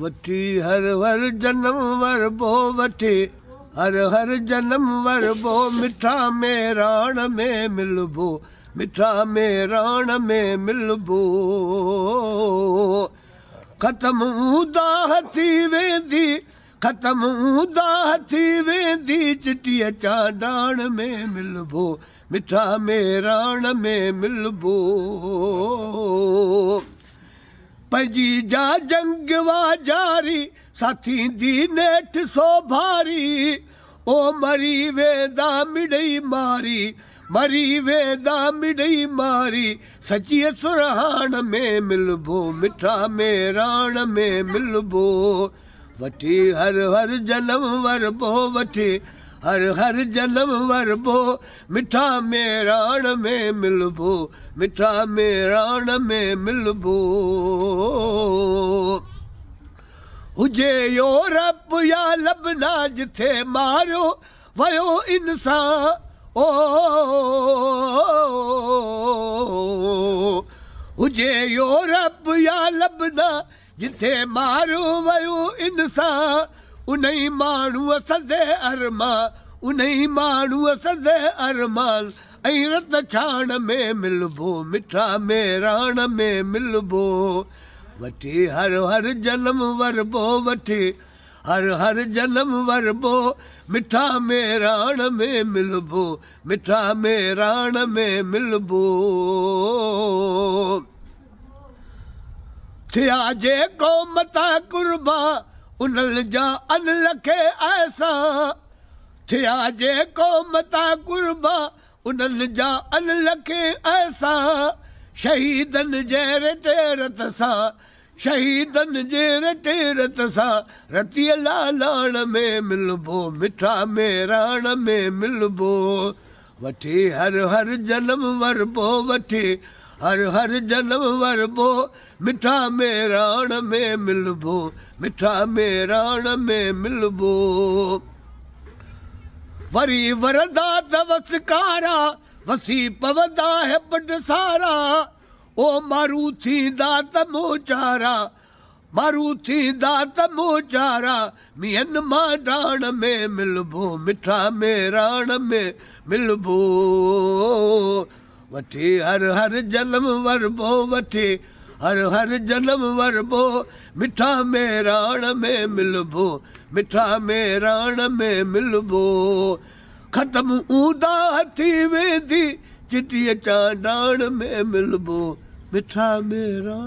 وٺي هر هر جنم وربو وٺي هر هر جنم وربو مٺا ميراڻ ۾ ملبو مٺا ميراڻ ۾ ملبو ختم اونداهه ٿي ويندي ختم اونداهه ٿي ويندي چٽيء چانڊاڻ ۾ ملبو مٺا ميراڻ ۾ ملبو. پنهنجي جا جنگ وا جاري سا ٿيندي نيٺ سوڀاري او مري ويندا مڙئي ماري مري ويندا مڙئي ماري سچيء سرهاڻ ۾ ملبو مٺا ميراڻ ۾ ملبو وٺي هر هر جنم وربو وٺي هر هر جنم وربو مٺا ميراڻ ۾ ملبو مٺا ميراڻ ۾ ملبو. هجي يورپ يا لبنا جٿي ماريو ويو انسان او هجي يورپ يا لبنا جٿي ماريو ويو انسان انهي ماڻهوء سندي ارمان انهي ماڻهوء سندي ارمان ۽ رت ڇاڻ ۾ ملبو مٺا ميراڻ ۾ ملبو وٺي هر هر جنم وربو وٺي هر هر جنم وربو مٺا ميراڻ ۾ ملبو مٺا ميراڻ ۾ ملبو. ٿيا جي قوم تان قربان انهن جا ان لکي احسان ٿيا جي قوم تان قربان انهن جا ان لکي احسان شهيدن جي رٽي رت سان شهيدن جي رٽي رت سان رتيء لالاڻ ۾ ملبو مٺا ميراڻ ۾ ملبو وٺي هر هر جنم وربو وٺي هر هر جنم وربو مٺا ميراڻ ۾ ملبو مٺا ميراڻ ۾ ملبو وري ورندا ته وسڪارا وسي پوندا هيبٽ سارا او مارو ٿيندا ته موچارا مارو ٿيندا ته موچارا مينهن مانڊاڻ ۾ ملبو مٺا ميراڻ ۾ ملبو وٺي هر هر جنم وربو وٺي هر هر جنم وربو مٺا ميراڻ ۾ ملبو مٺا ميراڻ ۾ ملبو ختم اونداهه ٿي ويندي چٽيء چانڊاڻ ۾ ملبو مٺا ميراڻ.